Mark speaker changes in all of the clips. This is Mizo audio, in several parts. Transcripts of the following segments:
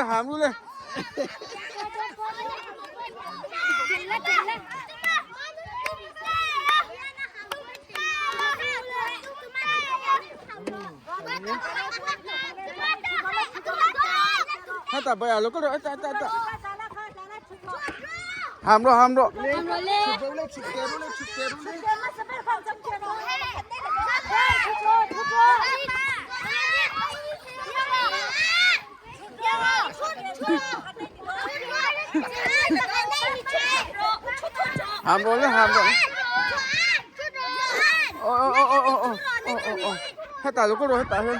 Speaker 1: Ham ru le. Heta baya lo ko heta heta heta. Ham ro ham ro. Ham ro le ham ro. Oh oh oh oh oh oh oh oh. Heta lo ko ro heta he.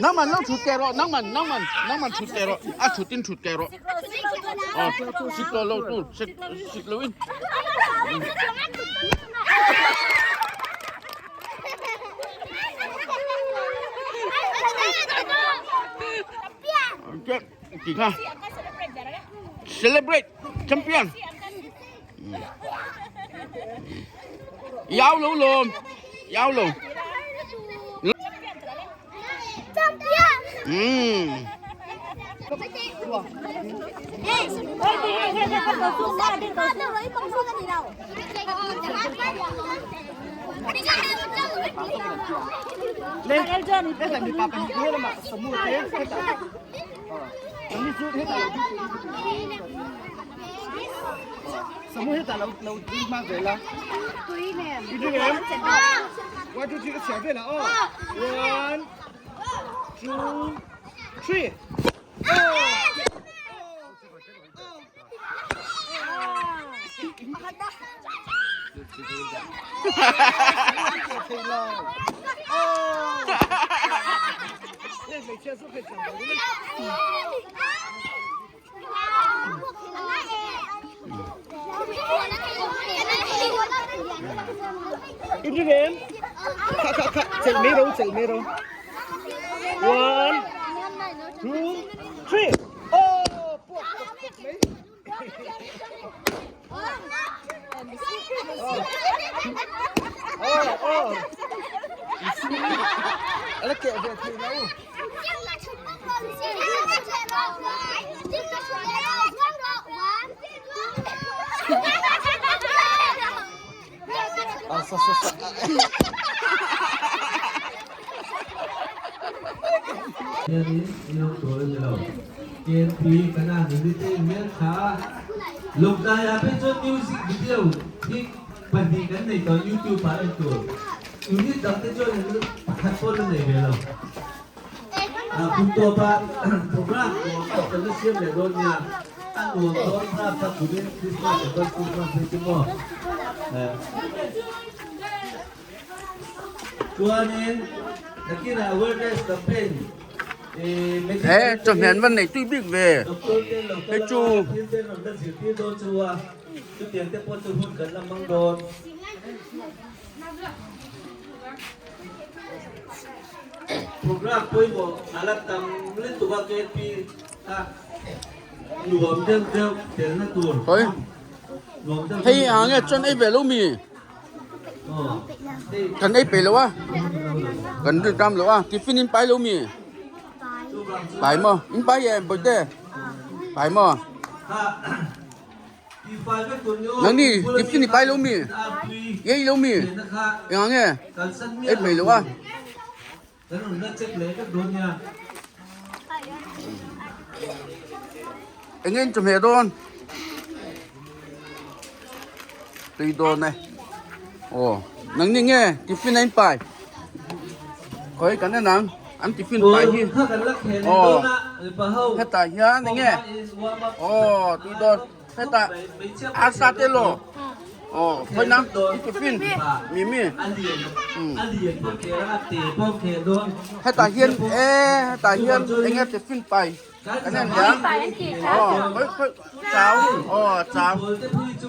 Speaker 1: Nangman lo thut ke rawh nangman nangman nangman thut ke rawh a thut in thut ke rawh aw sik lo lo tur sik sik lo in ti kha celebrate champion Yao lo lom yao lo Hmm.
Speaker 2: One, two, three, 起飞了啊！One, two, three. In rin kha kha kha chelh mai ro chelh mai ro one two three oh puak puak puak mai oh oh oh. Sa sa sa.
Speaker 3: Hianin i lo tur a ni lo. KNP kan a ni te hmel kha Lungdai ah phei chuan music video hi pahnih kan nei tawh YouTube ah en tur. Unit dang te chuan pakhat pawh la nei ve lo. Kum tawp ah program nuam tak kan la siam leh dawn nia. A nuam dawn thlak kha kumin Christmas leh dawn Christmas phei chu maw. Chuanin nakinah awareness campaign
Speaker 1: He chawhmeh an va nei tui bik ve hei chu.
Speaker 3: Program pawimawh a la tam lutuk a KP kha nuam deuh deuh telna tur nuam deuh
Speaker 1: Hei ang nge chuan ei ve lo mi kan ei peih lo a kan rin ram lo a tiffin in pai lo mi pai maw in pai em bawihte pai maw. Nangni tiffin i pai lo mi? I ei lo mi? Engah nge ei peih loh a? Eng nge in chawhmeh dawn? Tui dawn e. Aw nangni nge tiffin a in pai? Khawi kan en ang an tiffin pai hi aw hetah hian eng nge aw tui dawn hetah arsa te law aw khawi nang i tiffin mimi hetah hian e hetah hian eng nge tiffin pai kan en leh ang aw khawi khawi chau aw chau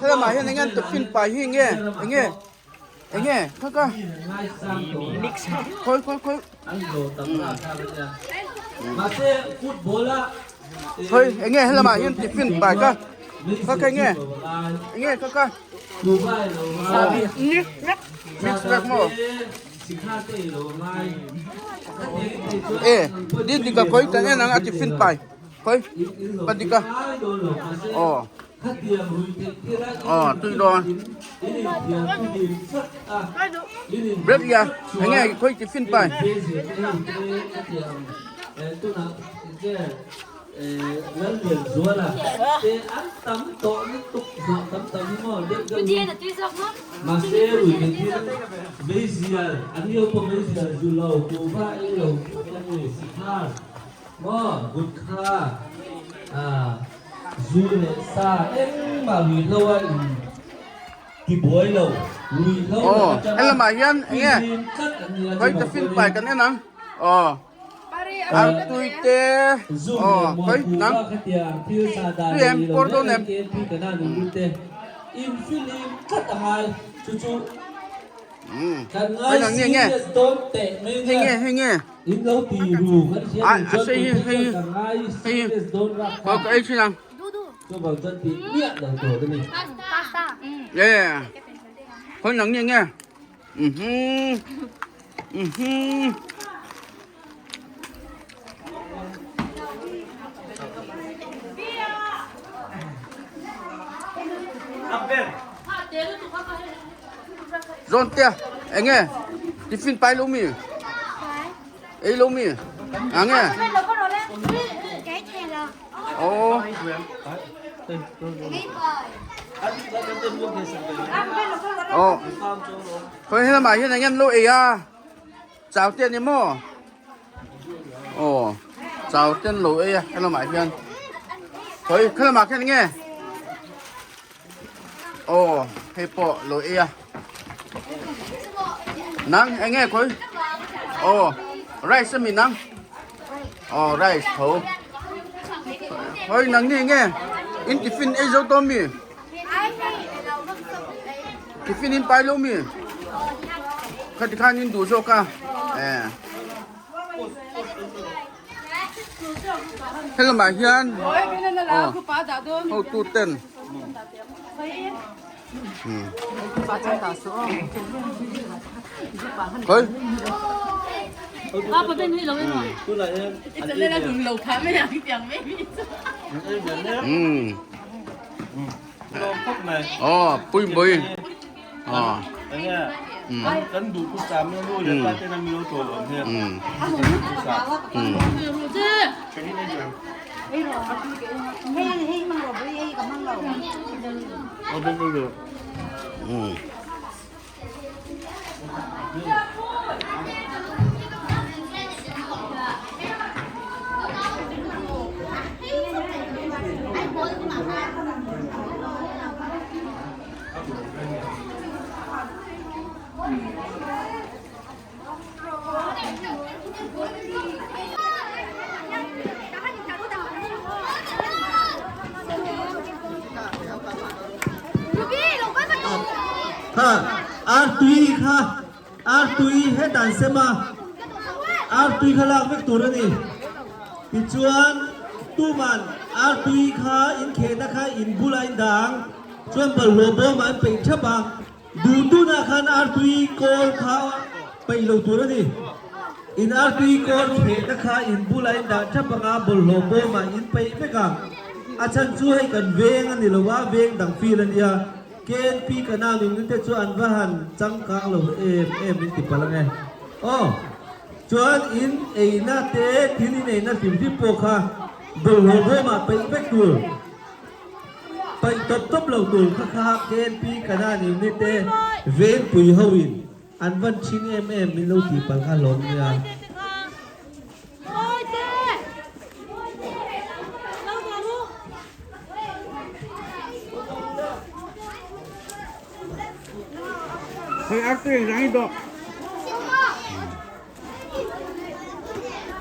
Speaker 1: helamah hian eng nge an tiffin pai hi eng nge eng nge. Enge kha kha khawi khawi khawi khawi enge helamah hian tiffin pai ka kha kha enge enge kha kha mix vek maw e dindika khawi kan en ang a tiffin pai khawi padika aw. Aw tui dawn bread ya enge khawi tiffin pai
Speaker 3: Zu leh sa engmah ruihhlo a in ti buai lo, ruihhlo
Speaker 1: Aw,
Speaker 3: laka
Speaker 1: he lamah hian eng nge
Speaker 3: fihlim tlat an nia
Speaker 1: khawi
Speaker 3: chuvang
Speaker 1: tiffin
Speaker 3: chuanin
Speaker 1: pai kan en ang aw artui te
Speaker 3: Zu
Speaker 1: aw
Speaker 3: leh
Speaker 1: khawi
Speaker 3: mualphu
Speaker 1: nang
Speaker 3: bak hetiang thil sa dan
Speaker 1: tui em
Speaker 3: nei lo
Speaker 1: pawr dawn
Speaker 3: leh
Speaker 1: em.
Speaker 3: KMP kana nunlut te in fihlim tlat a ngai chu chu kan ngai
Speaker 1: Hei nang nge nge
Speaker 3: serious dawn teh mai
Speaker 1: hei
Speaker 3: nia.
Speaker 1: nge hei nge
Speaker 3: In lo ti ru kan hria
Speaker 1: a
Speaker 3: ni
Speaker 1: a
Speaker 3: chuan
Speaker 1: sei hi
Speaker 3: tute
Speaker 1: hei
Speaker 3: chuan ka ngai
Speaker 1: hei
Speaker 3: serious dawn rak
Speaker 1: ka
Speaker 3: kha
Speaker 1: ka ei thin ang
Speaker 3: chuvang chuan tih miah lo tur a ni.
Speaker 1: e khawi nang nge nge mhm mhm Zawn tia eng nge tiffin pai lo mi ei lo mi a nge oh oh khawi helamah hian eng nge an lo ei a chau te ani maw aw chau te an lo ei a helamah hian khawi khalamah khian eng nge. Aw hei pawh lo ei a nang eng nge khawi aw rice ami nang aw rice tho khawi nang ni nge in tiffin ei zo tawh mi tiffin in pai lo mi khati khan in duh zawk a e Helamah hian aw hotu ten khawi aw pui pui aw.
Speaker 4: Kan duh thu sam a nu leh pa ten a milo tawl awm hi kan duh thu sam.
Speaker 3: Kha ar tui kha ar tui hetah an sem a ar tui kha lak vek tur a ni tichuan tuman ar tui kha inkhehna kha in bulah a indang chuan bawlhhlawh bawmah an peih thap a. Duh tunah khan artui kawl kha peih lo tur a ni. In artui kawl khehna kha in bulah in dah thap anga bawlhhlawh bawmah in peih vek ang. A chhan chu hei kan veng a ni lo a, veng dang fil a nia. KNP ka nau nung te chu an va han changkang lo em em in ti palh ang e. Aw. Chuan in eina te thil in eina hlim hlim pawh kha bawlhhlawh bawmah peih vek tur. Paih tawp tawp lo tur kha kha KNP Kanan unit te Vengpui ho in an van ching em em min lo tih palh kha hlawm nia.